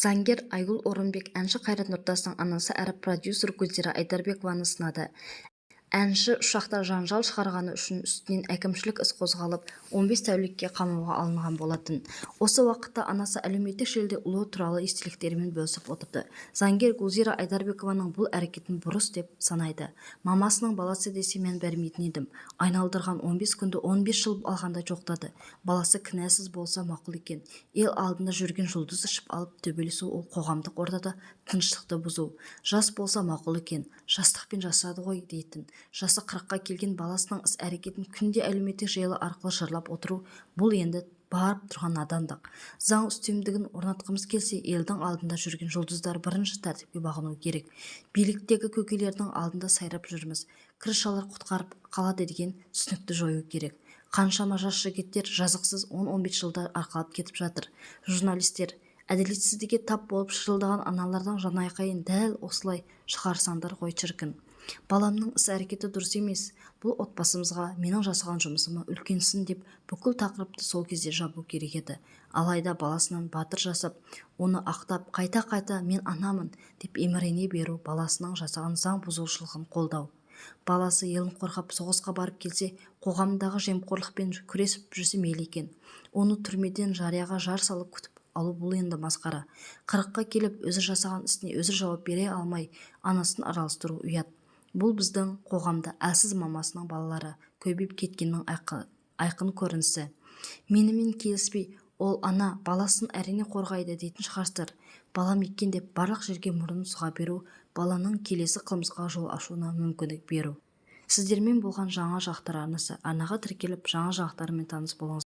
Заңгер Айгүл Орынбек әнші Қайрат Нұртастың анасы әрі продюсер Гүлзира Айдарбекованы сынады. Әнші ұшақта жанжал шығарғаны үшін үстінен әкімшілік іс қозғалып, 15 тәулікке қамауға алынған болатын. Осы уақытта анасы әлеуметтік желіде ұлы туралы естеліктерімен бөлісіп отырды. Заңгер Гүлзира Айдарбекованың бұл әрекетін бұрыс деп санайды. «Мамасының баласы десе, мән бермейтін едім. Айналдырған 15 күнді 15 жыл алғандай жоқтады. Баласы кінәсіз болса, мақұл екен. Ел алдында жүрген жұлдыз ішіп алып төбелесу ол қоғамдық ортада тыныштықты бұзу. Жас болса, мақұл екен, жастықпен жасады ғой дейтін. Жасы 40-қа келген баласының іс-әрекетін күнде әлеуметтік желі арқылы жырлап отыру бұл енді барып тұрған надандық. Заң үстемдігін орнатқымыз келсе, елдің алдында жүрген жұлдыздар бірінші тәртіпке бағынуы керек. Биліктегі көкелердің алдында сайрап жүрміз. Крышалар құтқарып қалады деген түсінікті жою керек. Қаншама жас жігіттер жазықсыз 10-15 жылда арқалап кетіп жатыр. Журналистер, әділетсіздікке тап болып шырылдаған аналардың жанайқайын дәл осылай шығарсаңдар ғой, шіркін. Баламның іс-әрекеті дұрыс емес, бұл отбасымызға, менің жасаған жұмысыма үлкен сын деп бүкіл тақырыпты сол кезде жабу керек еді. Алайда баласынан батыр жасап, оны ақтап, қайта-қайта мен анамын деп емірене беру баласының жасаған заң бұзушылығын қолдау. Баласы елін қорғап соғысқа барып келсе, қоғамдағы жемқорлықпен күресіп жүрсе, мейлі екен. Оны түрмеден жарияға жар салып күтіп алу бұл енді масқара. 40-қа келіп, өзі жасаған ісіне өзі жауап бере алмай, анасын араластыру ұят. Бұл біздің қоғамда әлсіз мамасының балалары көбейіп кеткенінің айқын көрінісі. Менімен келіспей, ол ана баласын әрине қорғайды дейтін шығарсыздар. Балам екен деп барлық жерге мұрнын сұға беру баланың келесі қылмысқа жол ашуына мүмкіндік беру. Сіздермен болған Жаңа жақтар арнасы. Арнаға тіркеліп, жаңа жаңалықтармен таныс болыңыздар.